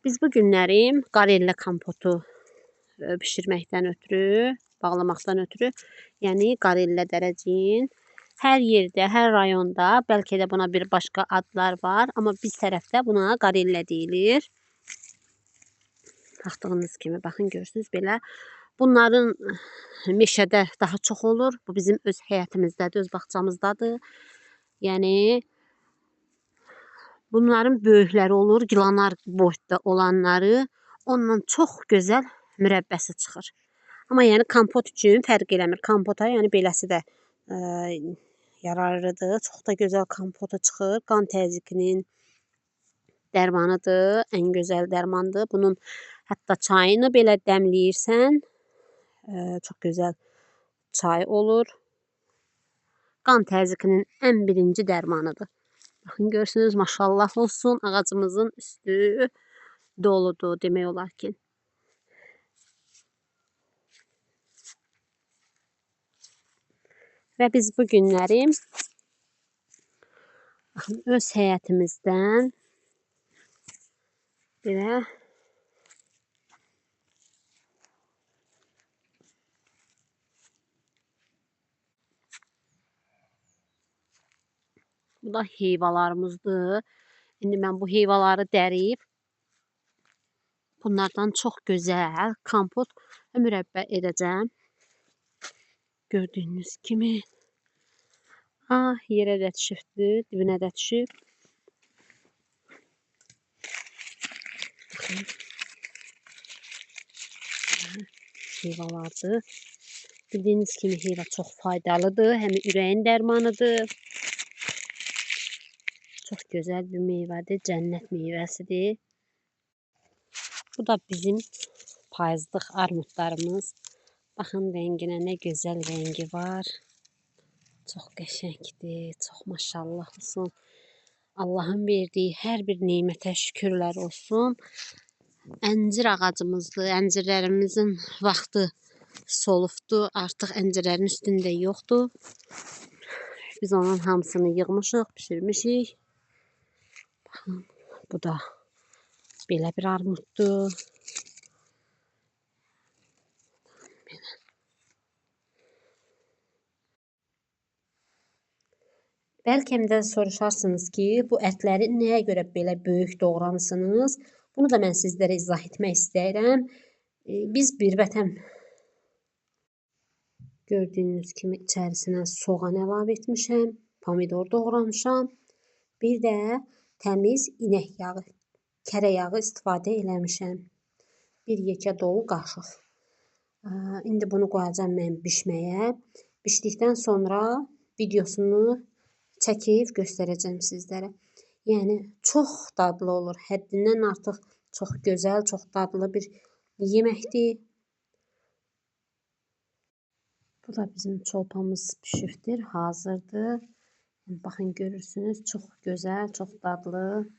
Biz bu günləri qarella kompotu bişirməkdən ötürü, bağlamaqdan ötürü, yəni qarella dərəcəyin hər yerdə, hər rayonda, bəlkə də buna bir başqa adlar var, amma biz tərəfdə buna qarella deyilir. Baxdığınız kimi, baxın, görürsünüz belə. Bunların meşədə daha çox olur. Bu bizim öz həyətimizdədir, öz bağçamızdadır. Yəni bunların böyükləri olur, gilanar boyutda olanları, ondan çox gözəl mürəbbəsi çıxır. Amma yəni kompot üçün fərq eləmir. Kompota, yəni beləsi də yararlıdır. Çox da gözəl kompota çıxır. Qan təzyiqinin dərmanıdır, ən gözəl dərmandır. Bunun hətta çayını belə dəmləyirsən, çox gözəl çay olur. Qan təzyiqinin ən birinci dərmanıdır. Baxın, görürsünüz, maşallah olsun, ağacımızın üstü doludur, demək olar ki. Və biz bu günləri baxın, öz həyətimizdən belə bu da heyvalarımızdır. İndi mən bu heyvaları dərib bunlardan çox gözəl kompot və mürəbbə edəcəm. Gördüyünüz kimi. Ah, yerə də düşübdür, dibinə də düşüb. Baxın. Heyvalardır. Bildiyiniz kimi heyva çox faydalıdır. Həm ürəyin dərmanıdır. Çox gözəl bir meyvədir, cənnət meyvəsidir. Bu da bizim payızlıq armudlarımız. Baxın rənginə, nə gözəl rəngi var. Çox qəşəngdir, çox maşallah olsun. Allahın verdiyi hər bir nemətə şükürlər olsun. Əncir ağacımızdır. Əncirlərimizin vaxtı solubdur. Artıq əncirlərin üstündə yoxdur. Biz onun hamısını yığmışıq, bişirmişik. Baxın, bu da belə bir armuddur. Belə. Bəlkə də soruşarsınız ki, bu ətləri nəyə görə belə böyük doğramısınız? Bunu da mən sizlərə izah etmək istəyirəm. Biz bir vətən gördüyünüz kimi içərisinə soğan əlavə etmişəm, pomidor doğramışam. Bir də təmiz inək yağı, kərə yağı istifadə eləmişəm. Bir yekə dolu qaşıq. İndi bunu qoyacağam mən bişməyə. Bişdikdən sonra videosunu çəkib göstərəcəm sizlərə. Yəni çox dadlı olur. Həddindən artıq çox gözəl, çox dadlı bir yeməkdir. Bu da bizim çolpamız bişibdir, hazırdır. Baxın, görürsünüz, çox gözəl, çox dadlı.